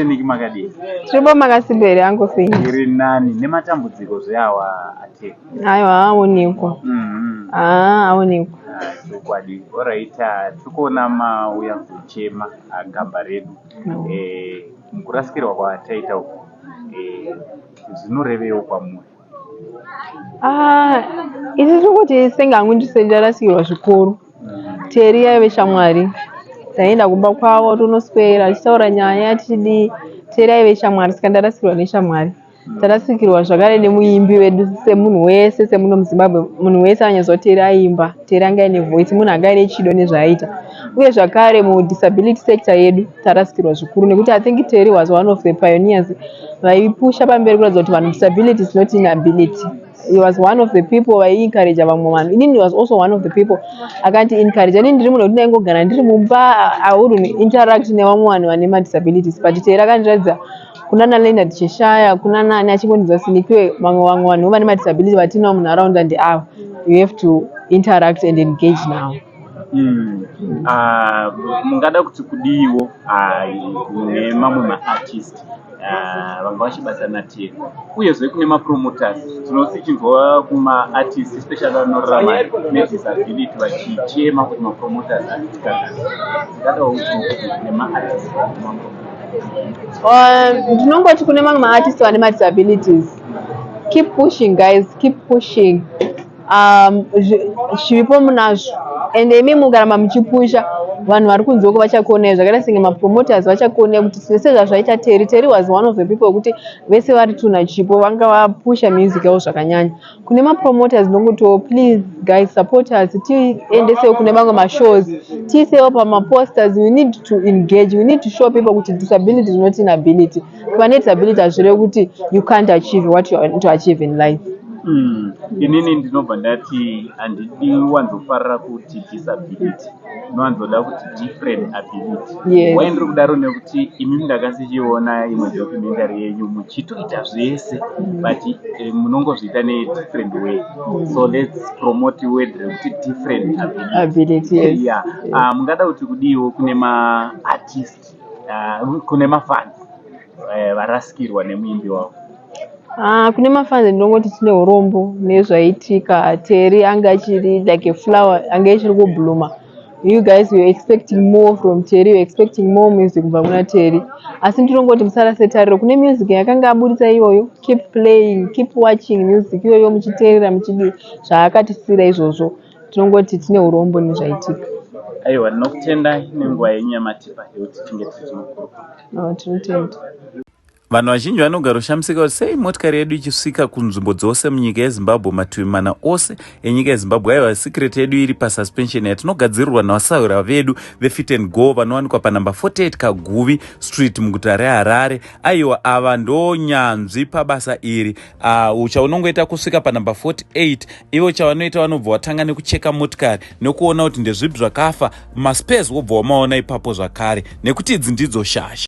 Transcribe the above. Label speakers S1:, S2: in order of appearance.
S1: Niki makadii?
S2: Tiripo makasimba here angu sei?
S1: Iri nani nematambudziko zveawa ate.
S2: Aiwa aonekwa. Ah aonekwa.
S1: Chokwadi. Alright, tiri kuona mauya kuzochema gamba redu. Eh, mukurasikirwa kwataita uku. Eh, zvinorevewo kwamuri?
S2: Ah, isi tiri kuti senge hangu ndise ndarasikirwa zvikuru. Terry yaive shamwari. Taienda kumba kwavo tonoswera tichitaura nyaya tichidii. Terry aive shamwari saka ndarasikirwa neshamwari. Tarasikirwa zvakare nemuimbi wedu semunhu wese semuno muZimbabwe munhu wese anonyatsoti Terry aimba. Terry anga aine voice munhu anga aine chido nezvaaiita. Uye zvakare mudisability sector yedu tarasikirwa zvikuru nekuti I think Terry was one of the pioneers vaipusha pamberi kuratidza kuti vanhu disability is not inability. He was one of the people vaiencourage vamwe vanhu. Inini was also one of the people akati encourage. Inini ndiri munhu wekuti ndaingogara ndiri mumba I wouldn't interact nevamwe vanhu vane madisabilities but Terry akandiratidza kuna Leonard Cheshire kuna nani achingondiudza sinikiwe vamwe vamwe vanhu vane madisability vatinawo munharaunda ndeava. You have to interact and engage now.
S1: Mungada kuti kudiwo kune mamwe maartist vanga vachibatana naTerry uyezve kune mapromoters tinosichinzwa kumaartist especially vanorarama nedisability vachichema kuti mapromoters aritikakasi tingadawo kuti kune maartist
S2: Ndinongoti kune mamwe maartist vane madisabilities keep pushing guys, keep pushing. Zviripo munazvo ende imi mukaramba muchipusha vanhu vari kunze uko vachakuonai zvakaita senge mapromoters vachakuonai kuti sezvazvaita Terry. Terry was one of the people wekuti vese vari tuna chipo vanga vapusha music yavo zvakanyanya. Kune mapromoters ndinongotiwo please guys support us tiendesewo kune mamwe mashows tiisewo pamaposters. We need to engage, we need to show people kuti disability is not inability. Kuva nedisability hazvirevi kuti you can't achieve what you want to achieve in life.
S1: Inini ndinobva ndati handidi wanzofarira kuti disability, ndinowanzoda kuti different ability. Why ndiri kudaro? Nekuti imimi ndakasichiona imwe documentary yenyu muchitoita zvese but munongozviita nedifferent way, so let's promote word rekuti different ability.
S2: Ability, yes.
S1: Yeah. Mungada kuti kudiwo kune maartist, kune mafans varasikirwa nemuimbi wavo?
S2: Ah, kune mafans ndinongoti tine urombo nezvaitika. Terry anga achiri like a flower anga ichiri kubluma. You guys were expecting more from Terry, you were expecting more music kubva kuna Terry, asi ndinongoti musarase tariro kune music yakanga aburitsa iyoyo. Keep playing, keep watching music iyoyo muchiteerera muchidii zvaakatisira izvozvo. Tinongoti tine urombo nezvaitika.
S1: Aiwa, ndinokutendai nenguva yenyu yamatipa yekuti tinge tiri tinokurukura.
S2: Oh, tinotenda.
S1: Vanhu vazhinji vanogara kushamisika kuti sei motikari yedu ichisvika kunzvimbo dzose munyika yeZimbabwe, mativi mana ose enyika yeZimbabwe. Aiwa, secret yedu iri pasuspension yatinogadzirirwa navasahwira vedu veFit and Go vanowanikwa panumber 48 Kaguvi Street muguta reHarare. Aiwa, ava ndo nyanzvi pabasa iri. Chaunongoita kusvika panumber 48, ivo chavanoita vanobva vatanga nekucheka motikari nekuona kuti ndezvipi zvakafa, maspares wobva wamaona ipapo zvakare, nekuti idzi ndidzo shasha.